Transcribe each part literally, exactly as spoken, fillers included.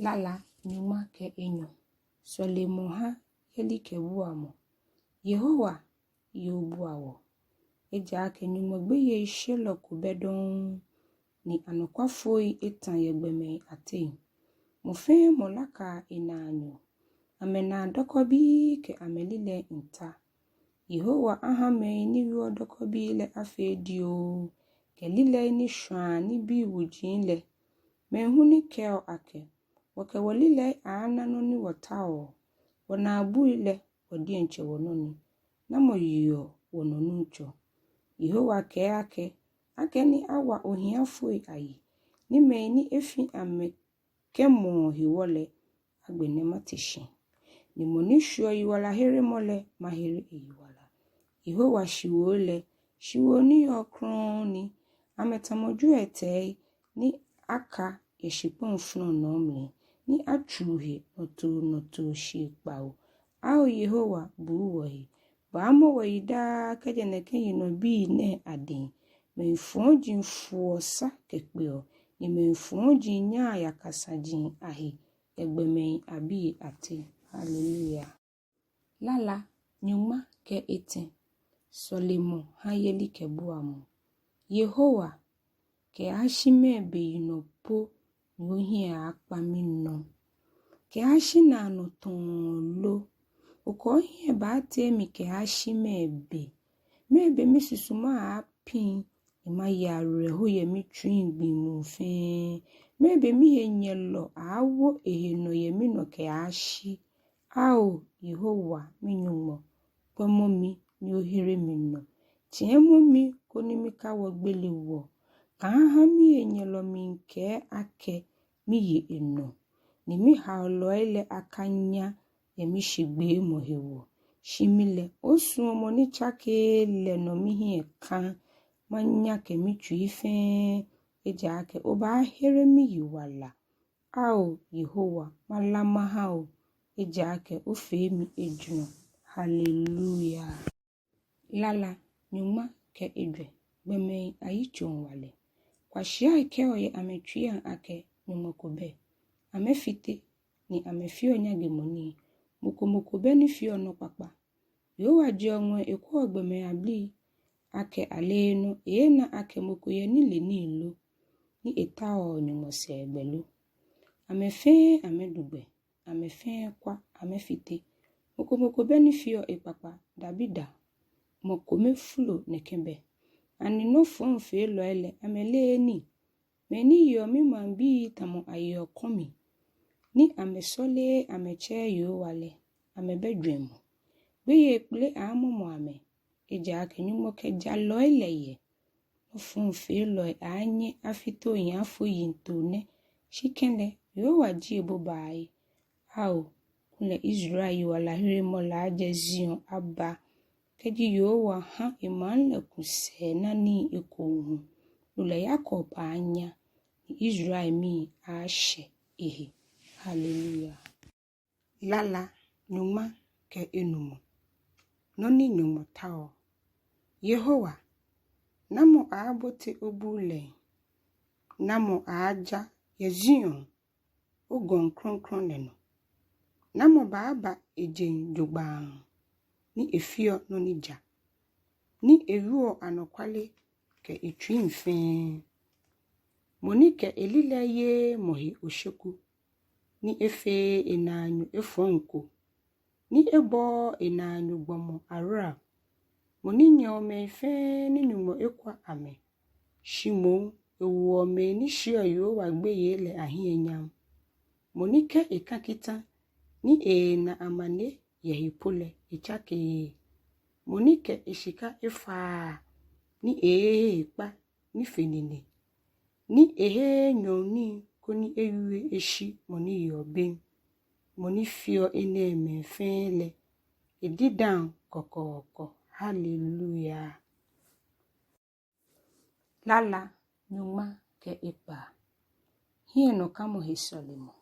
Lala nyɔŋma kɛ enyɔ. Sɔlemɔ ha yelikɛbuamɔ. Yehowa, ye obua wɔ. Ejaakɛ Nyɔŋmɔ gbeyeisheelɔ ko bɛ dɔŋŋ, ni anɔkwafoi etã yɛ gbɔmɛi ateŋ. Mɔ fɛɛ mɔ lakaa enaanyo. Amɛnaa dɔkɔbii kɛ amɛlilɛi nta. Yehowa aha mɛi ni wieɔ dɔkɔbii lɛ afee dioo, kɛ lilɛi ni shwãa nibii wuji lɛ. Mɛi hu ni kɛɔ akɛ, wɔkɛ wɔlilɛi aaana nɔ ni wɔtaoɔ, wɔnaabui lɛ wɔ diɛŋtsɛ wɔnɔ ni. Namɔ yeɔ wɔnɔ Nuŋtsɔ? Yehowa kɛɛ akɛ, akɛni awa ohiafoi ayi, ni mɛi ni efi amɛ kɛmɔɔ hewɔ lɛ, agbɛnɛ mate shi. Ni mɔ ni shweɔ yiwalaheremɔ lɛ, mahere eyiwala. Yehowa shiwoi lɛ, shiwoi ni yɔɔ krɔŋŋ ni. Amɛtamɔ jwiɛtɛi ni aka yɛ shikpɔŋ flɔnɔɔ mli, ni atsuu he nɔtoo nɔtoo shii kpawo. Ao Yehowa, buu wɔhe. Baamɔ wɔyi daa kɛjɛ nɛkɛ yinɔbii nɛɛ adɛŋ. Mɛi fɔji foɔ sa kɛkpeɔ, ni mɛi fɔji nyaa yakasaji ahe yɛ gbɔmɛi abii ateŋ. Hallelujah. Lala nyɔŋma kɛ etɛ. Sɔlemɔ ha yelikɛbuamɔ. Yehowa, kɛyaashi mɛɛ be yinɔ po ni ohiɛ aakpa minɔ? Kɛyaashi naanɔ tɔɔ lo? Okɛ ohiɛ baatee mi kɛyaashi mɛɛ be? Mɛɛ be misusuma aaapiŋ, ni maye awerɛho yɛ mitsuiŋ gbi muu fɛɛ? Mɛɛ be mihenyɛlɔ aaawo ehe nɔ yɛ minɔ kɛyaashi? Ao Yehowa, mi-Nyɔŋmɔ, kwɛmɔ mi ni ohere mi nɔ. Tsiɛmɔ mi koni mikawɔ gbele wɔ. Kaaha mihenyɛlɔ miikɛɛ akɛ miye enɔ, ni mihaolɔi lɛ akanya yɛ mishigbeemɔ hewɔ. Shi mi lɛ, osuɔmɔ ni tsakeee lɛ nɔ mihiɛ ka. Manya kɛ mitsui fɛɛ, ejaakɛ obaahere miyiwala. Ao Yehowa, mala maha o, ejaakɛ ofee mi ejurɔ. Hallelujah. Lala nyɔŋma kɛ ejwɛ. Gbɔmɛi ayitsoŋwalɛ. Kwashiai kɛɔ yɛ amɛtsuiŋ akɛ, Nyɔŋmɔ ko bɛ. Amɛfite, ni amɛfeɔ nyaŋemɔ nii. Mɔ ko mɔ ko bɛ ni feɔ nɔ kpakpa. Yehowa jeɔ ŋwɛi ekwɛɔ gbɔmɛi ablii, akɛ aleenɔ eeena akɛ mɔ ko yɛ nilee nii lo, ni etaoɔ Nyɔŋmɔ sɛɛgbɛ lo. Amɛ fɛɛ amɛdu gbɛ, amɛ fɛɛ kwa amɛfite. Mɔ ko mɔ ko bɛ ni feɔ ekpakpa, dabida, mɔ kome folo nɛkɛ bɛ. Ani nɔ fɔŋ feelɔi lɛ amɛleee nii? Mɛi ni yeɔ mimaŋbii tamɔ ayeɔ kɔmi, ni amɛsɔleee amɛtsɛɛɛ Yehowa lɛ, amɛbɛ jwɛŋmɔ. Gbeyei kpele aaamɔmɔ amɛ, ejaakɛ Nyɔŋmɔ kɛ jalɔi lɛ yɛ. Nɔ fɔŋ feelɔi aaanyɛ afite ohiafo yiŋtoo nɛ, shi kɛlɛ Yehowa ji ebobaahe. Ao, kulɛ Israel yiwalaheremɔ lɛ ajɛ Zion aba. Kɛji Yehowa ha emaŋ lɛ ku sɛɛnanii ekoŋŋ hu, no lɛ Yakob aaanya, ni Israel mii aaashɛ ehe. Hallelujah. Lala nyɔŋma kɛ enumɔ. Nɔ ni Nyɔŋmɔ taoɔ. Yehowa, namɔ aaabote obuu lɛŋ? Namɔ aaaja yɛ Zion, ogɔŋ krɔŋkrɔŋ lɛ nɔ? Namɔ baaba ejeŋ jogbaŋŋ, ni efeɔ nɔ ni ja, ni ewieɔ anɔkwale kɛ etsuiŋ fɛɛ? Mɔ ni kɛ elilɛi yeee mɔ he osheku, ni efeee enaanyo efɔŋ ko, ni ebɔɔɔ enaanyo gbɔmɔ ahora. Mɔ ni nyɛɔ mɛi fɛɛ ni Nyɔŋmɔ ekwa amɛ, shi moŋ ewoɔ mɛi ni sheɔ Yehowa gbeyei lɛ ahiɛ nyam. Mɔ ni kɛ eka kita ni eena amane yɛ he po lɛ, etsakeee. Mɔ ni kɛ eshika efaaa, ni eheee ekpa ni fe nine, ni eheee nyɔɔŋnii koni ewie eshi mɔ ni yeɔ bem. Mɔ ni feɔ enɛɛmɛi fɛɛ lɛ, edidaŋ kɔkɔɔkɔ. Hallelujah. Lala nyɔŋma kɛ ekpaa. Hiɛnɔkamɔ he sɔlemɔ.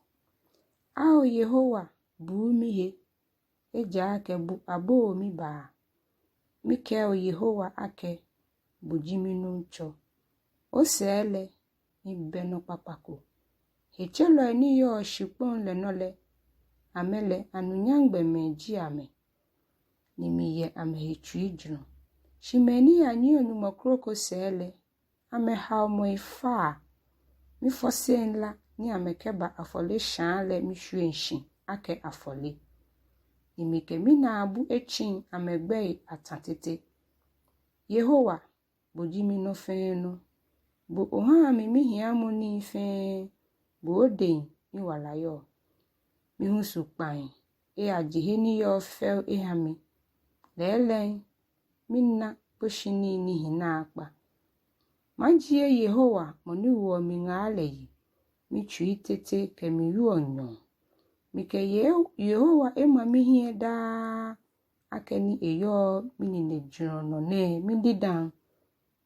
Ao Yehowa, buu mihe, ejaakɛ bo abo mibaa. Mikɛɔ Yehowa akɛ, bo ji mi-Nuŋtsɔ. Osɛɛ lɛ, mibɛ nɔ kpakpa ko. Hetselɔi ni yɔɔ shikpɔŋ lɛ nɔ lɛ, amɛ lɛ anunyam gbɔmɛi ji amɛ, ni miyɛ amɛhe tsuijurɔ. Shi mɛi ni yanyiɛɔ Nyɔŋmɔ kroko sɛɛ lɛ, amɛhaomɔi faa. Mifɔseŋ la ni amɛkɛba afɔleshaa lɛ mishwieŋ shi akɛ afɔle, ni mikɛ minaabu etsiŋ amɛgbɛi atã tete. Yehowa, bo ji minɔ fɛɛ nɔ. Bo ohaa mi mihiamɔ nii fɛɛ, bo odɛŋ miwala yɔɔ. Mihusu kpaŋ, eyaje he ni yɔɔ fɛo eha mi. Lɛɛlɛŋ, mina kposhinii ni hi naakpa. Majie Yehowa mɔ ni woɔ mi ŋaa lɛ yi, mitsui tete kɛmiiwieɔ nyɔɔŋ. Mikɛ Ye- Yehowa ema mihiɛ daa, akɛni eyɔɔ mininejurɔ nɔ nɛɛ mididaŋ.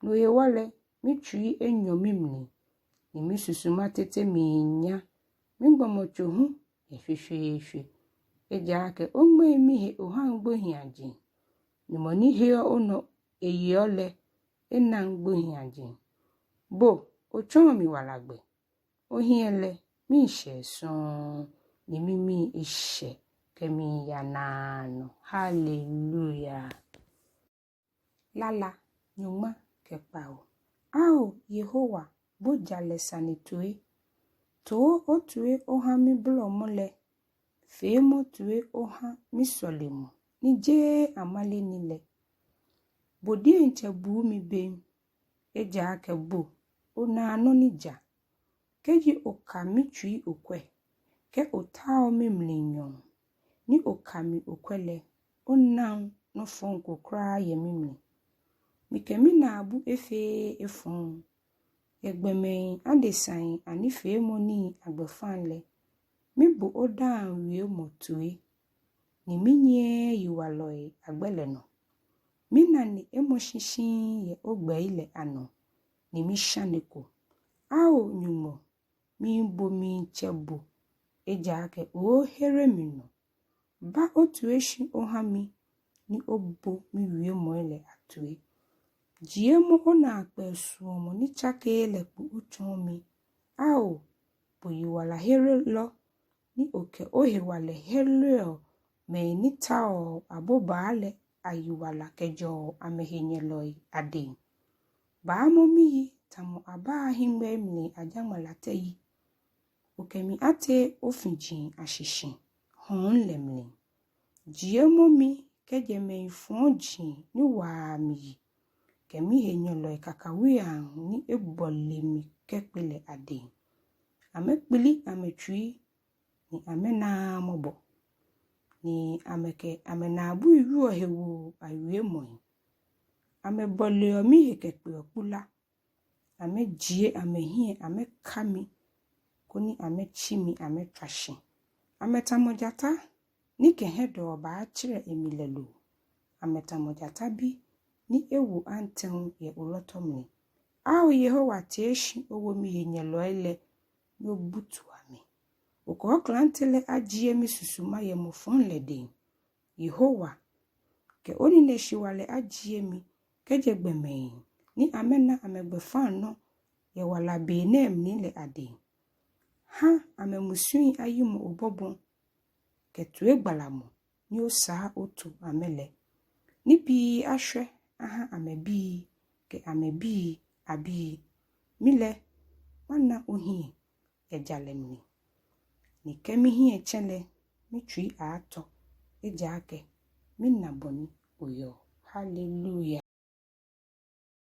No hewɔ lɛ, mitsui enyɔ mimli, ni misusuma tete miinya, migbɔmɔtso hu yɛ shweshweeshwe. Ejaakɛ oŋmɛɛɛ mihe ohaŋ gbohiiajeŋ, ni mɔ ni heɔ onɔ eyeɔ lɛ, enaŋ gbohiiajeŋ. Bo otsɔɔ mi wala gbɛ, ohiɛ lɛ miishɛɛ sɔŋŋ, ni mimii eshɛ kɛmiiya naanɔ. Haleluya. Lala nyɔŋma kɛ kpawo. Ao Yehowa, bo jalɛ sane toi. Too otoi oha mibolɔmɔ lɛ, feemɔ toi oha misɔlemɔ ni jeee amale ni lɛ. Bo diɛŋtsɛ buu mi bem, ejaakɛ bo onaa nɔ ni ja. Kɛji oka mitsui okwɛ, kɛ otao mimli nyɔɔŋ, ni oka mi okwɛ lɛ, onaŋ nɔ fɔŋ ko kwraa yɛ mimli. Mikɛ minaabu efeee efɔŋ. Yɛ gbɔmɛi adesai anifeemɔ nii agbɛfaŋ lɛ, mibo odaaŋ wiemɔ toi, ni minyiɛɛɛ yiwalɔi agbɛ lɛ nɔ. Minane emɔ shi shiŋŋ yɛ ogbɛi lɛ anɔ, ni mishaneko. Ao Nyɔŋmɔ, miibo miitsɛ bo, ejaakɛ ooohere mi nɔ. Ba otoi shi oha mi, ni obo miwiemɔi lɛ atoi. Jiemɔ onaakpɛɛ suɔmɔ ni tsakeee lɛ kpo otsɔɔ mi. Ao, bo yiwalaherelɔ, ni okɛ ohewalɛ hereɔ mɛi ni taoɔ abobaa lɛ ayiwala kɛjɛɔ amɛhenyɛlɔi adɛŋ. Baamɔ miyi tamɔ abaa hiŋmɛi mli ajaŋmalaatɛ yi. Okɛ mi atee ofiji ashishi hɔɔŋ lɛ mli. Jiemɔ mi kɛjɛ mɛi fɔji ni waa mi yi, kɛ mihenyɛlɔi kakawuiaŋ ni ebɔle mi kɛkpe lɛ adɛŋ. Amɛkpili amɛtsui, ni amɛnaaa mɔbɔ, ni amɛkɛ amɛnaabui wieɔ hewoo awiemɔi. Amɛbɔleɔ mihe kɛkpeɔ kpula. Amɛjie amɛhiɛ amɛka mi, koni amɛtsi mi amɛtswa shi. Amɛtamɔ jata ni kɛ hiɛdɔɔ baatserɛ emli lɛ loo. Amɛtamɔ jatabi ni ewo antɛo yɛ olɔtɔ mli. Ao Yehowa, tee shi owo mihenyɛlɔi lɛ, ni obutu amɛ. Okɛ oklante lɛ ajie misusuma yɛ mɔ fɔŋ lɛ dɛŋ. Yehowa, kɛ onineshiwalɛ ajie mi kɛjɛ gbɔmɛi ni amɛna amɛgbɛfaŋnɔ yɛ wala be nɛɛ mli lɛ adɛŋ. Ha amɛmusui ayimɔ obɔbɔ kɛ toigbalamɔ ni osaa oto amɛ lɛ. Nibii ashwɛ aha amɛbii kɛ amɛbii abii. Mi lɛ, mana ohiɛ yɛ jalɛ mli. Ni kɛ mihiɛ tsɛ lɛ, mitsui aaatɔ, ejaakɛ mina bɔ ni oyɔɔ. Haleluya.